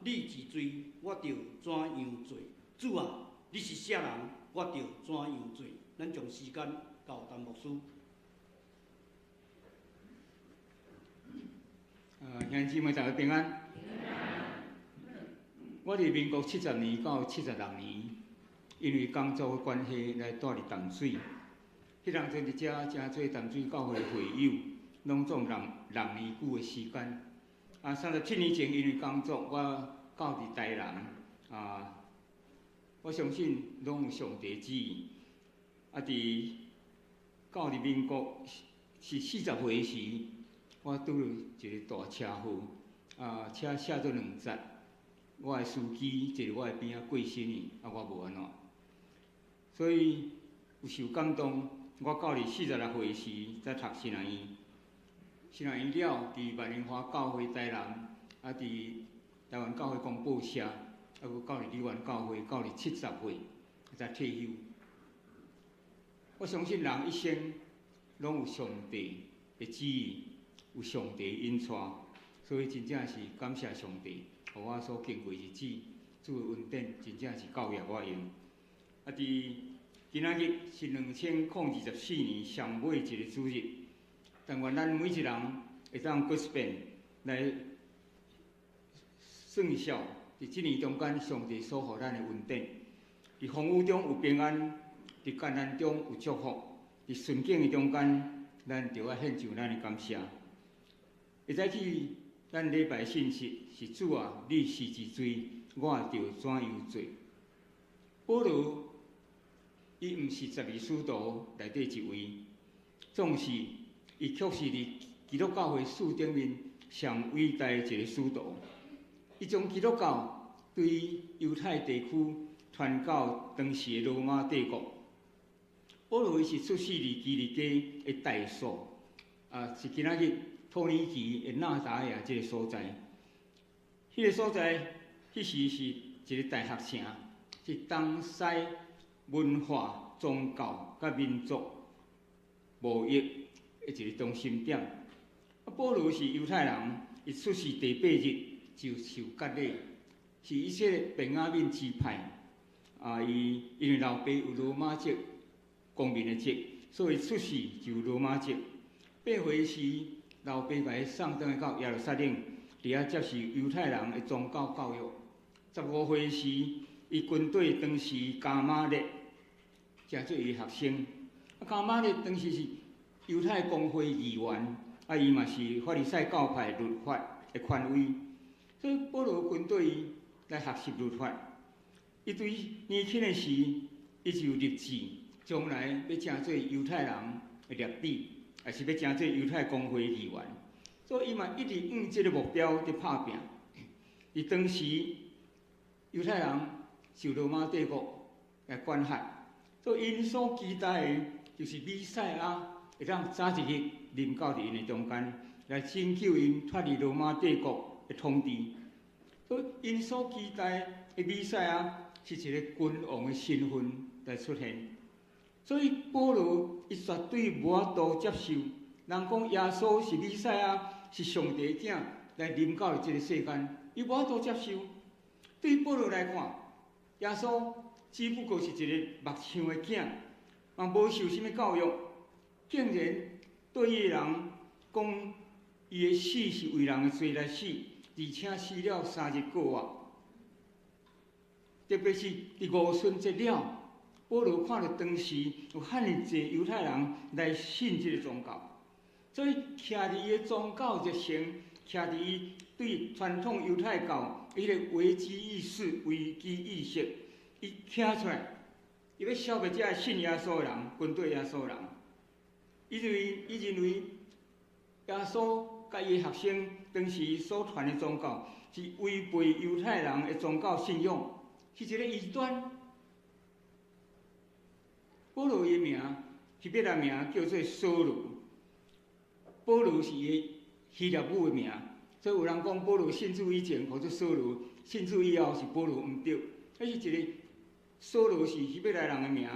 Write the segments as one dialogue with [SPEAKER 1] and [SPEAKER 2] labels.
[SPEAKER 1] 你治罪，我著怎樣做？主啊，你是啥人？我著怎樣做？咱將時間交陳牧師。
[SPEAKER 2] 兄弟姊妹，大家平安。我佇民國70年到76年，因為工作的關係來蹛佇淡水。彼當陣佇遮成做淡水教會會友，攏總六年久的時間。37年前因為工作，我到佇台南。我相信攏有上帝旨意。佇到佇民國是40歲時，我拄著一個大車禍，車卸做兩節。我的司機坐佇我的邊仔過身去，我無按怎。所以有受感動，我到佇46歲時才讀神學院。神學院了，佇萬榮華教會台南，佇台灣教會公報社，閣到佇梨園教會，到佇70歲才退休。我相信人一生攏有上帝的旨意，有上帝引帶，所以真正是感謝上帝，予我所經過日子，主的恩典真正是夠額我用。佇今仔日是2024年上尾一个主日，但願咱每一人會當閣一遍來算數，佇這年中間上帝所予咱的恩典。佇風雨中有平安，佇艱難中有祝福，佇順境的中間，咱就愛獻上咱的感謝。會早起，咱禮拜信息是主啊，你是治罪，我著怎樣做？保羅伊毋是十二使徒內底一位，總是伊卻是佇基督教會史頂面上偉大的一个使徒。伊將基督教對猶太地區傳到當時的羅馬帝國。保羅伊是出世佇基利家的大數，是今仔日土耳其的納達亞這个所在。彼个所在，彼時是一個大學城，是東西文化、宗教佮民族貿易的一個中心點。保羅是猶太人，伊出世第八日就受割禮，是以色列便雅憫支派。伊因為老爸有羅馬籍公民的籍，所以出世就有羅馬籍。8歲時，老爸共伊送轉來到耶路撒冷，佇遐接受猶太人的宗教教育。15歲時，伊跟綴當時迦瑪列，成做伊學生。迦瑪列當時是猶太公會議員，伊嘛是法利賽教派律法的權威，所以保羅跟綴伊來學習律法。伊對年輕的時，伊就立志將來欲成做猶太人的拉比，抑是欲成做猶太公會議員。所以伊嘛一直向這个目標佇拍拚。佇當時，猶太人受羅馬帝國來管轄，所以𪜶所期待的，就是彌賽亞會當早一日臨到佇𪜶的中間，來拯救𪜶脫離羅馬帝國的統治。所以𪜶所期待的彌賽亞是一个君王的身份來出現。所以保羅伊絕對無法度接受，人講耶穌是彌賽亞，是上帝的囝來臨到佇這个世間，伊無法度接受。對保羅來看，耶穌只不過是一个木匠的囝，嘛無受啥物教育，竟然對伊的人講，伊的死是為人的罪來死，而且死了3日復活。特別是佇五旬節了，保羅看著當時有遐爾濟猶太人來信這个宗教，所以徛佇伊的宗教熱誠，徛佇伊對傳統猶太教彼个危機意識、危機意識，伊徛出來，伊欲消滅這信耶穌的人，跟綴耶穌的人。伊認為耶穌佮伊的學生當時所傳的宗教是違背猶太人的宗教信仰，是一个異端。保羅伊的名，希伯來名叫做掃羅。保羅是伊的希臘語的名，所以有人講保羅信主以前號做掃羅，信主以後是保羅，毋對。彼是一个掃羅是希伯來人的名，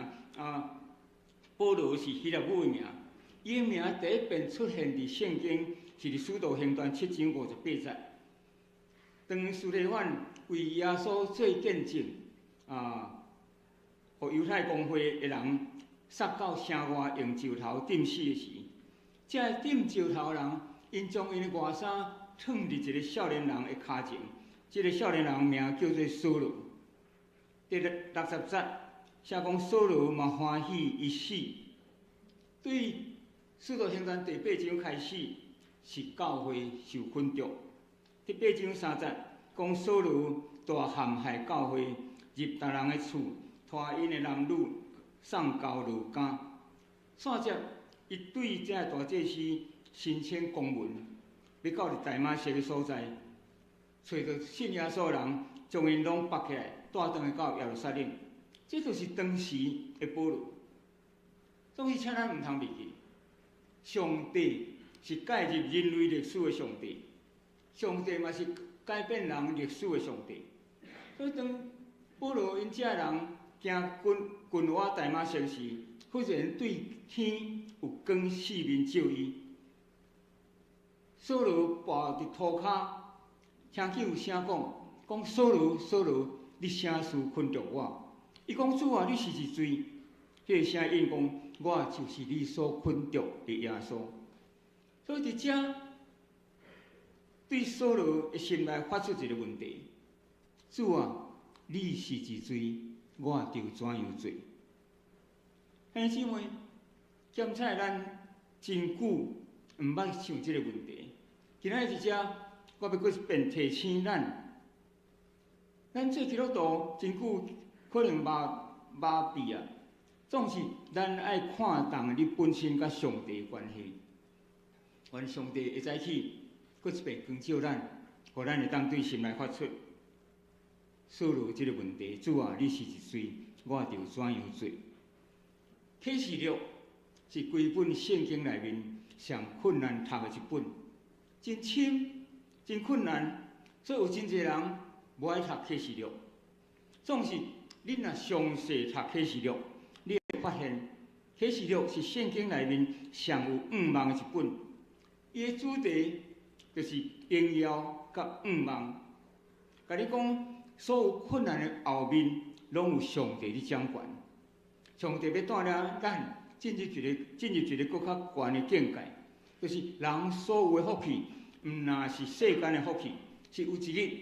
[SPEAKER 2] 保羅是希臘語的名。伊的名第一遍出現佇聖經，是佇使徒行傳7章58節。當司提反為耶穌做見證，啊，予猶太公會的人殺到城外用石頭釘死的時，這个釘石頭的人，𪜶將𪜶的外衫褪佇一个少年人的跤前，這个少年人名叫做掃羅。第60節寫講掃羅嘛歡喜伊死。對使徒行傳第八章開始是教會受捆束。第八章3節講掃羅大陷害教會，入別人的厝，拖𪜶的男女送交牢監。煞接伊對這个大祭司申請公文，欲到佇大馬色的所在，揣著信耶穌的人，將𪜶攏縛起來，帶轉來到耶路撒冷。這就是當時的保羅。總之，請咱毋通袂記，上帝是介入人類歷史的上帝，上帝嘛是改變人歷史的上帝。所以當保羅𪜶這个人行近近倚大馬色時，忽然對天有光四面照伊。掃羅跋佇塗跤，聽見有聲講：講掃羅，掃羅，你啥事捆束我？伊講主啊，你是是誰？彼个聲應講：我就是你所捆束的耶穌。所以佇遮對掃羅的心內發出一个問題：主啊，你是是誰？我著怎樣做？兄弟姊妹，檢查咱真久毋捌想這个問題。今仔日佇遮，我欲閣一遍提醒咱，咱做基督徒真久可能麻麻痹啊。總是咱愛看重你本身佮上帝的關係。願上帝會早起，閣一遍光照咱，予咱會當對心內發出掃羅這个問題：主啊，你是是誰？我著怎樣做？啟示錄是規本聖經內面上困難讀的一本，真深、真困難，所以有真濟人無愛讀啟示錄。總是你若詳細讀啟示錄，你會發現啟示錄是聖經內面上有向望的一本。伊的主題就是榮耀佮向望。共你講，所有困難的後面，攏有上帝佇掌權。上帝欲帶領咱進入一個閣較懸的境界，就是人所有的福氣，毋若是世間的福氣，是有一日，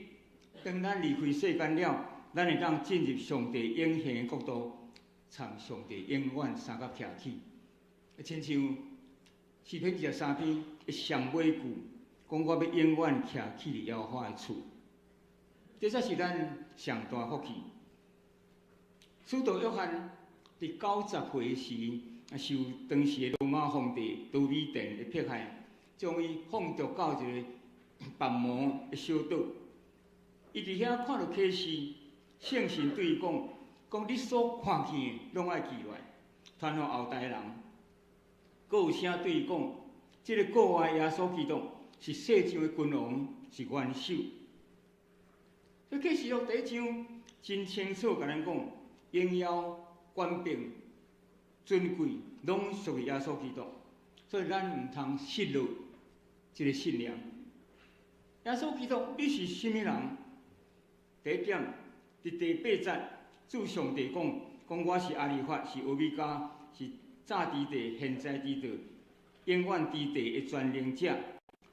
[SPEAKER 2] 當咱離開世間了，咱會當進入上帝永恆的國度，參上帝永遠相佮徛起。親像詩篇23篇的上尾句，講我欲永遠徛起佇耶和華的厝，這才是咱上大福氣。使徒約翰佇90歲時，受當時的羅馬皇帝多米甸的迫害，將伊放逐到一個拔摩的小島。伊佇遐看著啟示，聖神對伊講：講你所看見的，攏愛記落來，傳予後代人。閣有聲對伊講：這个國外耶穌基督是世上的君王，是元首。所以啟示錄第一章真清楚，共咱講，榮耀、權柄、尊貴，攏屬於耶穌基督。所以咱毋通失落這个信念。耶穌基督，你是啥物人？第一點，佇第八節，主上帝講：講我是阿利法，是歐米伽，是早佇地、現在佇地、永遠佇地的全能者。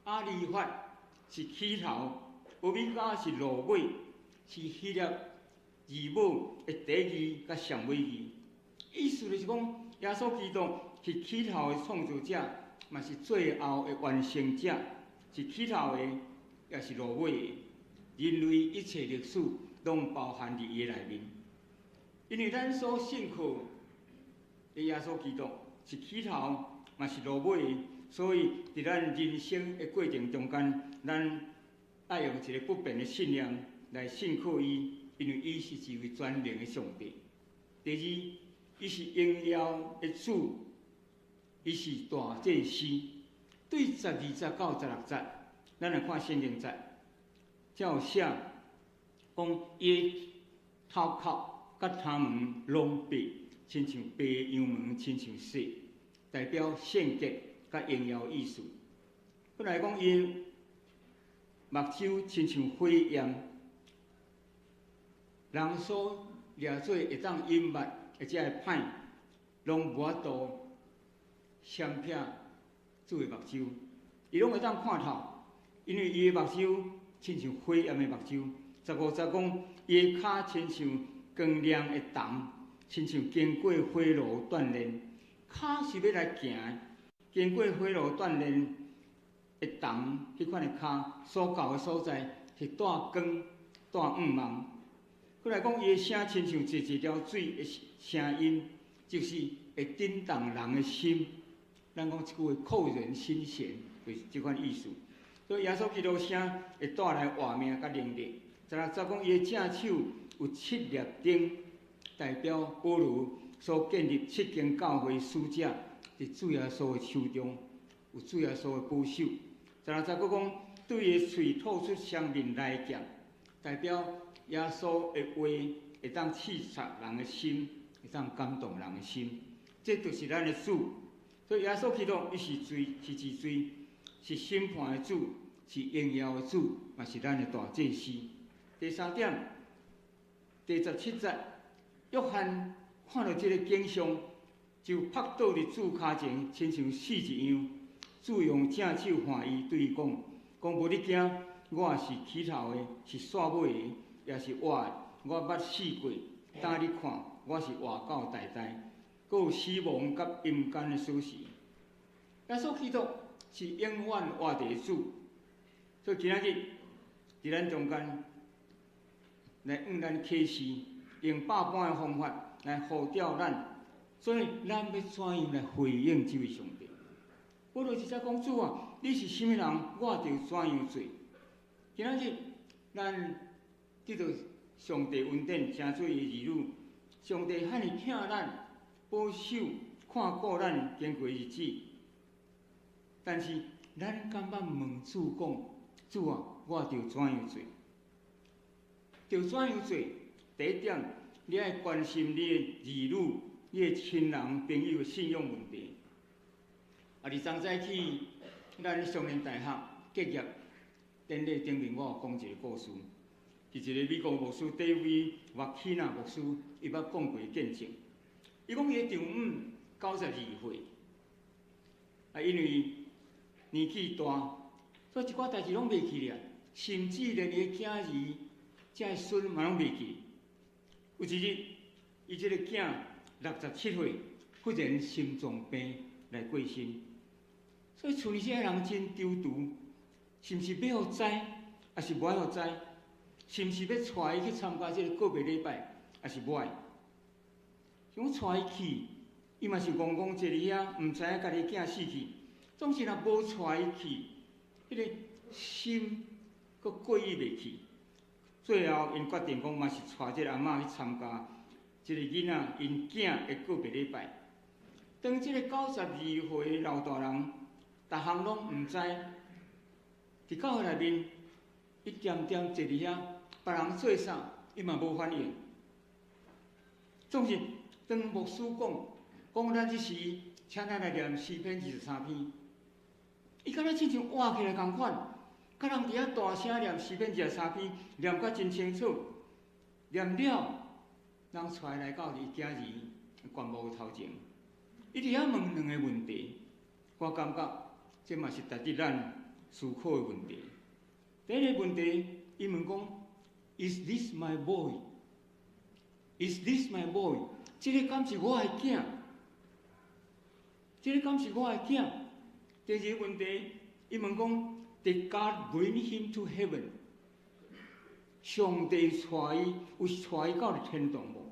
[SPEAKER 2] 阿利法是起頭，歐米伽是落尾，是希臘字母的第一字佮上尾字。意思就是講，耶穌基督是起頭的創造者，嘛是最後的完成者，是起頭的，也是落尾的。人類一切歷史攏包含佇伊的內面，因為咱所信靠的耶穌基督是起頭，嘛是落尾的，所以佇咱人生的過程中間，咱愛用一個不變的信念來信靠伊，因為伊是一位全能的上帝。第二，伊是榮耀的主，伊是大祭司。對12節到16節，咱來看聖經節。才有寫講，伊的頭殼佮頭毛攏白，親像白羊毛，親像雪，代表聖潔佮榮耀意思。閣來講，伊目睭親像火焰，人所掠做會當隱密或者會歹，攏無法度閃避主的目睭，伊攏會當看透，因為伊的目睭親像火焰的目睭。15節講，伊的跤親像光亮的銅，親像經過火爐鍛煉。跤是欲來行的，經過火爐鍛煉的銅，彼款的跤所到的所在是帶光帶五芒。閣來講，伊的聲親像濟濟條水的聲音，就是會震動人的心。咱講這句話扣人心弦，就是這款意思。所以耶穌基督聲會帶來活命佮能力。16節講，伊的正手有七粒燈，代表保羅所建立七間教會使者，佇主耶穌的手中有主耶穌的保守。16節閣講，對伊的喙吐出雙面利劍，代表耶穌的話會當刺殺人的心，會當感動人的心。這就是咱的主。所以耶穌基督伊是罪，是治罪，是審判的主，是榮耀的主，嘛是咱的大祭司。第三點，第17節，約翰看著這个景象，就仆倒佇主跤前，親像死一樣。主用正手按伊，對伊講：講無你驚，我是起頭的，是煞尾的，也是活的。我捌死過，今你看，我是活到代代，閣有死亡佮陰間的鎖匙。耶穌基督是永遠活的主，所以今仔日佇咱中間來向咱啟示，用百般的方法來呼召咱，所以咱欲怎樣來回應這位上帝？保羅直接講：主啊，你是啥物人，我就怎樣做。今仔日咱得著上帝恩典，成做伊的兒女，上帝遐爾疼咱，保守看顧咱經過日子。但是咱敢捌問主講：主啊，我著怎樣做？著怎樣做？第一點，你愛關心你的兒女、你的親人、朋友的信仰問題。啊，佇昨早起，咱少年大學結業典禮頂面，我有講一個故事，是一個美國牧師 David 瓦基納牧師，伊捌講過見證。伊講伊的丈母92歲，啊，因為年紀大，所以一寡代誌攏袂記咧，甚至連伊的囝兒、這孫嘛攏袂記。有一日，伊這個囝67歲，忽然心臟病來過身，所以厝裡這个人真躊躇，是毋是欲予知，抑是無愛予知？是毋是欲帶伊去參加這個告別禮拜，抑是無愛？想講帶伊去，伊嘛是戇戇坐佇遐，毋知影家己囝死去。總是若無帶伊去，彼個心閣過意袂去。最後，𪜶決定講嘛是帶這个阿嬤去參加這个囡仔𪜶囝的告別禮拜。當這個92歲的老大人，逐項攏毋知，佇教會內面，伊恬恬坐佇遐，別人做啥，伊嘛無反應。總是當牧師講，講咱這時，請咱來念詩篇23篇，伊敢若親像活起來仝款，佮人佇遐大聲念詩篇二十三篇，念甲真清楚，念了，人帶來到伊囝兒棺木頭前，伊佇遐問兩个問題，我感覺這嘛是值得咱思考的問題。第一个問題，伊問講：Is this my boy? Is this my boy？這个敢是我的囝？這个敢是我的囝？第二个問題，伊問講：Did God bring him to heaven？上帝帶伊，有帶伊到佇天堂無？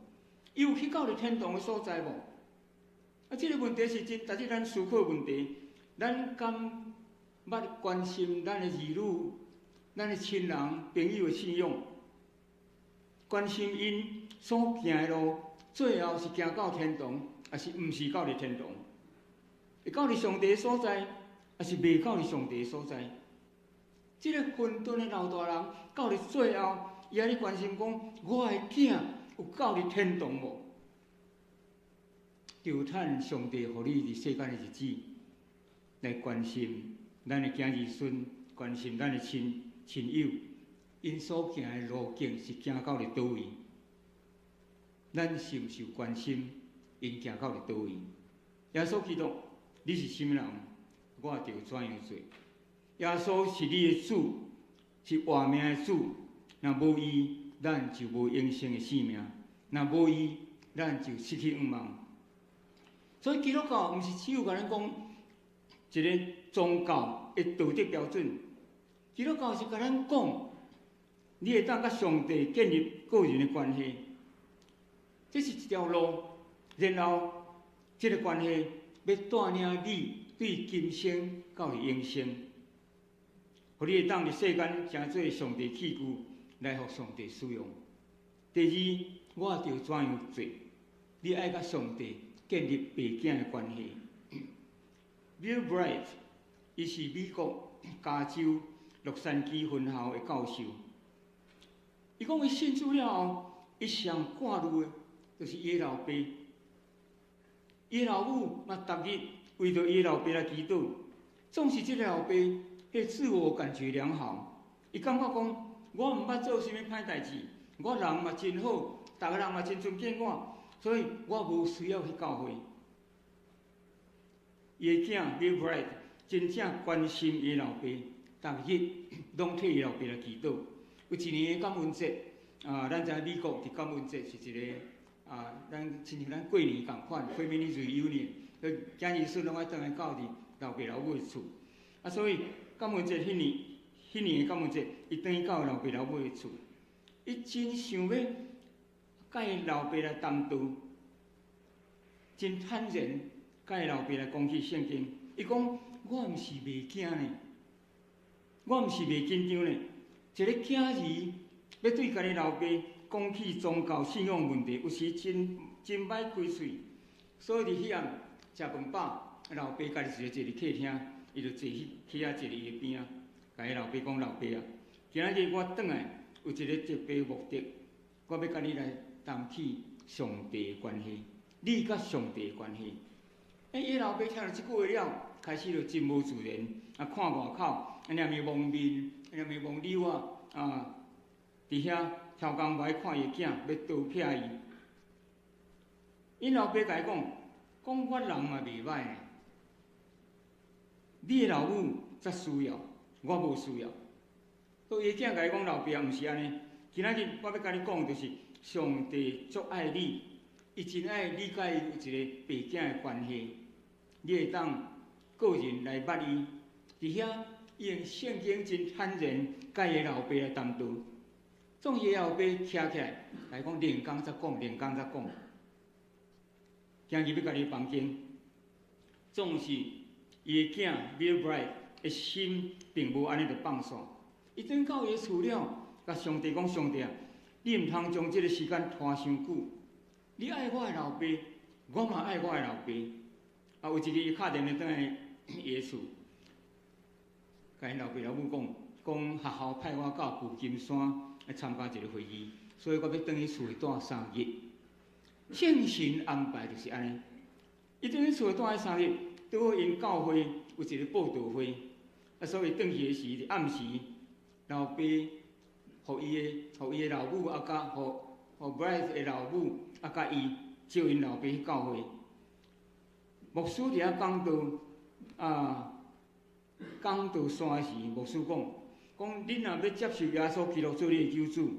[SPEAKER 2] 伊有去到佇天堂的所在無？啊，這个問題是真值得咱思考的問題。咱敢捌關心咱的兒女、咱的親人、朋友的信仰？關心𪜶所行的路，最後是行到天堂，抑是毋是到佇天堂？會到佇上帝的所在，抑是袂到佇上帝的所在？這个混沌的老大人，到佇最後，伊還咧關心講：我的囝有到佇天堂無？求嘆上帝予你佇世間的日子，來關心咱的囝兒孫，關心咱的親親友，𪜶所行的路徑是行到佇佗位？咱是毋是有關心𪜶行到佇佗位？耶穌基督，你是啥物人？我著怎樣做？耶穌是你的主，是活命的主。若無伊，咱就無永生的生命；若無伊，咱就失去向望。所以基督教毋是只有共咱講一個宗教的道德標準，基督教是共咱講，你會當佮上帝建立個人的關係，這是一條路，然後這個關係欲帶領你對今生到永生，予你會當佇世間成做上帝器具來予上帝使用。第二，我著怎樣做？你愛佮上帝建立爸囝的關係。Bill Bright，伊是美國加州洛杉磯分校的教授。伊講伊信主了後，伊上掛慮的，就是伊的老爸。伊的老母嘛，逐日為著伊的老爸來祈禱。總是這个老爸，彼自我感覺良好，伊感覺講，我毋捌做啥物歹代誌，我人嘛真好，逐个人嘛真尊敬我，所以我無需要去教會。伊的囝 Bill Bright 真正關心伊的老爸，逐日攏替伊老爸來祈禱。有一年的感恩節，啊，咱知影美國佇感恩節是一个啊，咱親像咱過年仝款，family reunion，囝兒孫攏愛轉來到佇老爸老母的厝。啊，所以感恩節彼年，彼年的感恩節，伊轉去到老爸老母的厝，伊真想欲佮伊老爸來談道，真坦然佮伊老爸來講起聖經。伊講：我毋是袂驚呢，我毋是袂緊張呢。一个囝兒欲對家己老爸講起宗教信仰問題，有時真真歹開喙。所以佇彼暗食飯飽，老爸家己一个坐佇客廳，伊就坐去去遐坐佇伊邊仔，共伊老爸講：老爸啊，今仔日我轉來有一个特別目的，我欲佮你來談起上帝的關係，你佮上帝的關係。欸，伊老爸聽著這句話了，開始就真無自然，啊，看外口，啊，連伊蒙面，連伊蒙溜仔，啊，佇遐超工無愛看伊的囝，欲刀劈伊。𪜶老爸共伊講，講我人嘛袂䆀呢，你的老母才需要，我無需要。所以伊囝共伊講，老爸毋是按呢。今仔日我欲共你講，就是上帝足愛你，伊真愛你佮伊有一個爸囝的關係，你會當個人來捌伊。佇遐，伊用聖經真坦然，佮伊老爸來談道。總伊老爸徛起來，來講另工才講，另工才講。行入欲家己房間，總是伊的囝 Bill Bright 的心並無按呢就放鬆。伊轉到伊的厝了，共上帝講：上帝啊，你毋通將這个時間拖傷久。你愛我的老爸，我嘛愛我的老爸。啊，有一日伊敲電話轉來伊的厝，共𪜶老爸老母講，講學校派我到舊金山來參加一个會議，所以我欲轉去厝內蹛3日。聖神安排就是按呢，伊轉去厝內蹛3日，拄好𪜶教會有一个佈道會，啊，所以轉去的時，暗時老爸予伊的，予伊的老母啊，佮予 Bright 的老母啊，佮伊招𪜶老爸去教會。牧師佇遐講道，啊，講道散時，牧師講，講恁若欲接受耶穌基督做你的救主，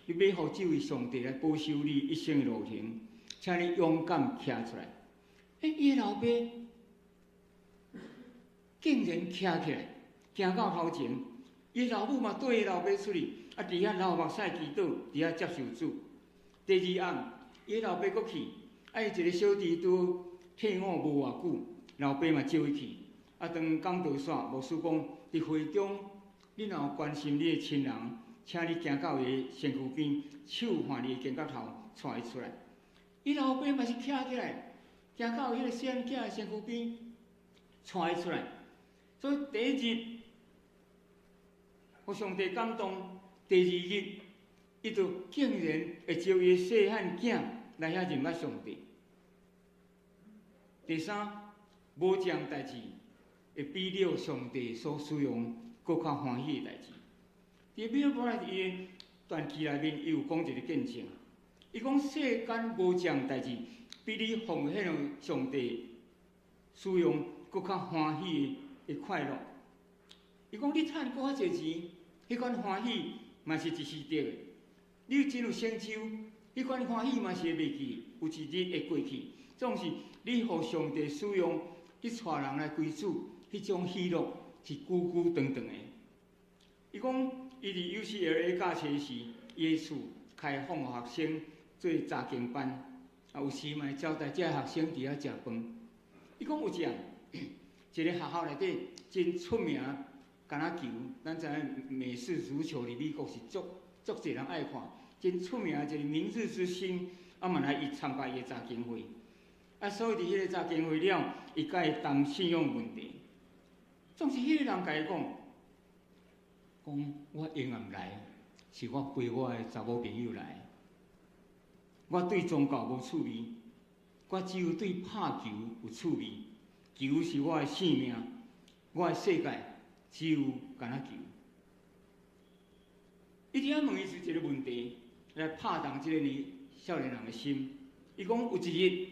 [SPEAKER 2] 你欲予這位上帝來保守你一生的路程，請你勇敢徛出來。欸，伊的老爸竟然徛起來，行到頭前，伊老母嘛綴伊老爸出去，啊，佇遐流目屎祈禱，佇遐接受主。第二暗，伊老爸閣去，啊，伊一个小弟拄退伍無偌久，老爸嘛招伊去。啊，當講道散，牧師講，佇會中，你若有關心你的親人，請你行到伊的身軀邊，手按伊的肩胛頭，帶伊出來。伊老爸嘛是徛起來，行到彼个細漢囝的身軀邊，帶伊出來。所以第一日，予上帝感動；第二日，伊就竟然會招伊的細漢囝來遐認捌上帝。第三，無一項代誌會比了上帝所使用閣較歡喜的代誌。佇 Bill Bright 伊的傳記內面，伊有講一个見證。伊講世間無一項代誌比你奉獻予上帝使用閣較歡喜的快樂。伊講你趁閣較濟錢，彼款歡喜嘛是一時得的。你真有成就，彼款歡喜嘛是會袂記，有一日會過去。總是你予上帝使用，去帶人來歸主，彼種喜樂是久久長長的。伊講，伊佇 UCLA 教冊時，伊的厝開放予學生做查經班，啊，有時嘛會招待這學生佇遐食飯。伊講有一日，一个學校內底真出名，橄欖球，咱知影美式足球佇美國是足足濟人愛看，真出名一个明日之星，啊嘛來伊參加伊的查經會。啊，所以佇彼个查經會了，伊共伊談信仰問題。總是彼个人共伊講，講我永遠來，是我陪我的查某朋友來。我對宗教無趣味，我只有對拍球有趣味。球是我的性命，我的世界只有橄欖球。伊佇遐問伊一個問題，來拍動這個年少年人的心。伊講有一日，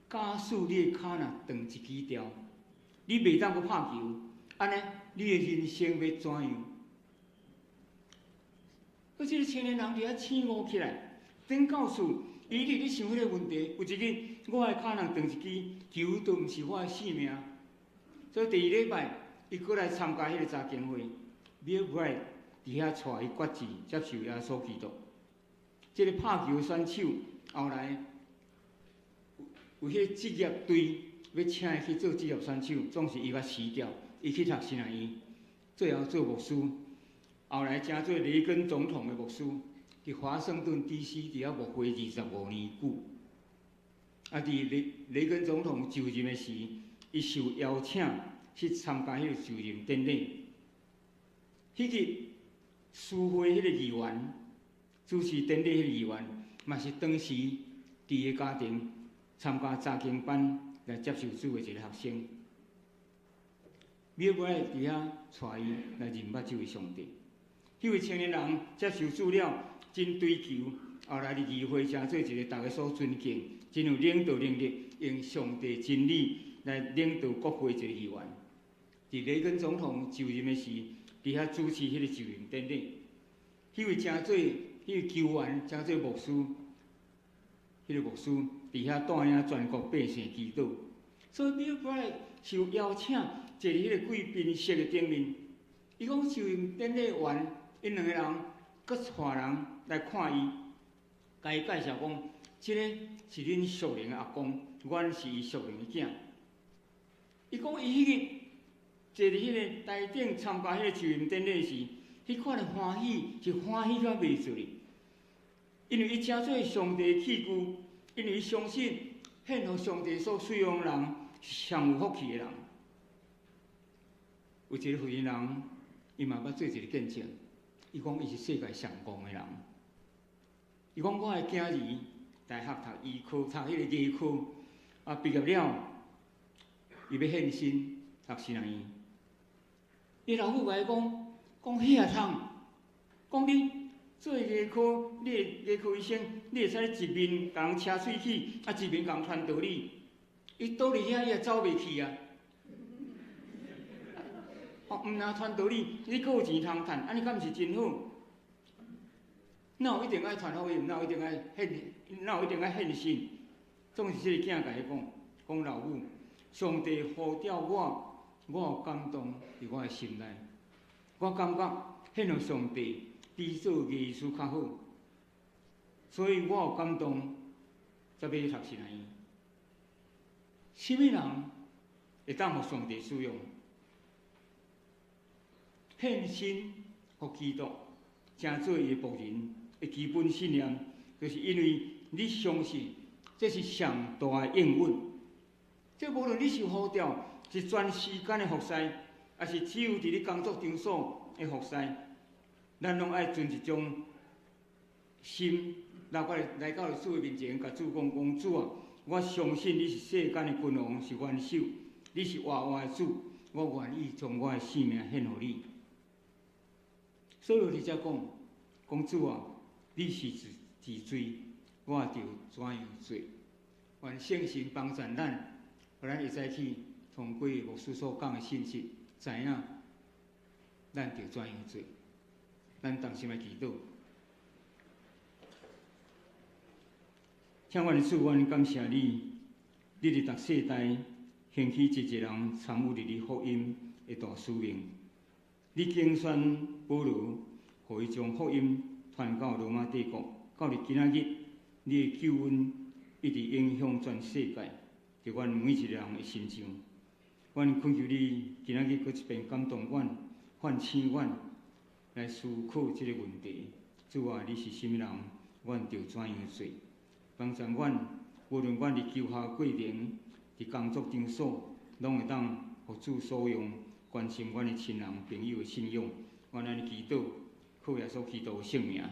[SPEAKER 2] 假使你的跤若斷一支條，你袂當閣拍球，按呢，你的人生欲怎樣？閣這个青年人佇遐醒悟起來，轉到厝，伊一直咧想彼个問題。有一日，我的跤若斷一支，球都毋是我的性命。所以第二禮拜，伊閣來參加彼个查經會，Bill Bright 佇遐帶伊決志接受耶穌基督。這个拍球選手後來有彼个職業隊欲請伊去做職業選手，總是伊較辭掉，伊去讀神學院，最後做牧師。後來成做雷根總統的牧師，佇華盛頓 D.C. 佇遐牧會25年久。啊，佇雷根總統就任的時，伊受邀請去參加彼个就任典禮。彼日司會彼个議員，主持典禮彼個議員，嘛是當時佇个家庭參加查經班來接受主的一个學生。Bill Bright 佇遐帶伊來認捌這位上帝。彼位青年人接受主了，真追求，後來佇議會成做一个大家所尊敬、真有領導能力，用上帝真理來領導國會一个議員。佇雷根總統就任的時，佇遐主持彼个就任典禮。彼位成做彼位球員，成做牧師，彼个牧師佇遐帶領全國百姓祈禱。所以 Bill Bright 受邀請坐佇彼个貴賓席的頂面，伊講就任典禮完，𪜶兩个人閣帶人來看伊，共伊介紹講，這个是恁屬靈的阿公，阮是伊屬靈的囝。伊講伊彼日坐佇彼个台頂參加彼個就任典禮時，彼款的歡喜是歡喜甲袂做哩，因為伊成做上帝的器具，因為伊相信獻予上帝所使用的人是上有福氣的人。有一個婦人，伊嘛捌做一个見證，伊講伊是世界上戇的人。伊講我的囝兒大學讀醫科，讀彼个牙科，啊畢業了，伊欲獻身讀神學院。伊老母共伊講，講彼下通，講你做牙科，你的牙科醫生，你會使一面共人車喙齒，啊一面共人傳道理。伊倒佇遐，伊也走袂去啊。哦，毋若傳道理，你閣有錢通趁，按呢敢毋是真好？哪有一定愛傳福音？哪有一定愛獻？哪有一定愛獻身？總是這个囝共伊講，講老母，上帝呼召我，我有感動佇我的心內，我感覺獻予上帝比做牙醫師較好，所以我有感動，才欲讀神學院。啥物人會當予上帝使用？獻身予基督，成做伊的僕人的基本信念，就是因為你相信這是上大的應允。這無論你受呼召是全時間的服侍，抑是只有佇你工作場所的服侍，咱攏愛存一種心，來到主的面前，共主講講主啊，我相信你是世間的君王，是元首，你是活活的主，我願意將我的性命獻予你。掃羅佇遮講，講主啊，你是治罪，我著怎樣做？願聖神幫助咱，予咱會早起通過牧師所講的信息，知影咱著怎樣做。咱同心來祈禱。疼阮的主，阮感謝你，你佇逐世代興起一濟人參與佇你福音的大使命。你揀選保羅，予伊將福音傳到羅馬帝國，到佇今仔日，你的救恩一直影響全世界，佇阮每一个人的身上。阮懇求你今仔日閣一遍感動阮，喚醒阮，來思考這个問題。主啊，你是啥物人？阮著怎樣做？幫助阮，無論阮佇求學過程、佇工作場所，攏會當予主所用，關心阮的親人朋友的信仰。阮按呢祈禱，靠耶穌基督的聖名。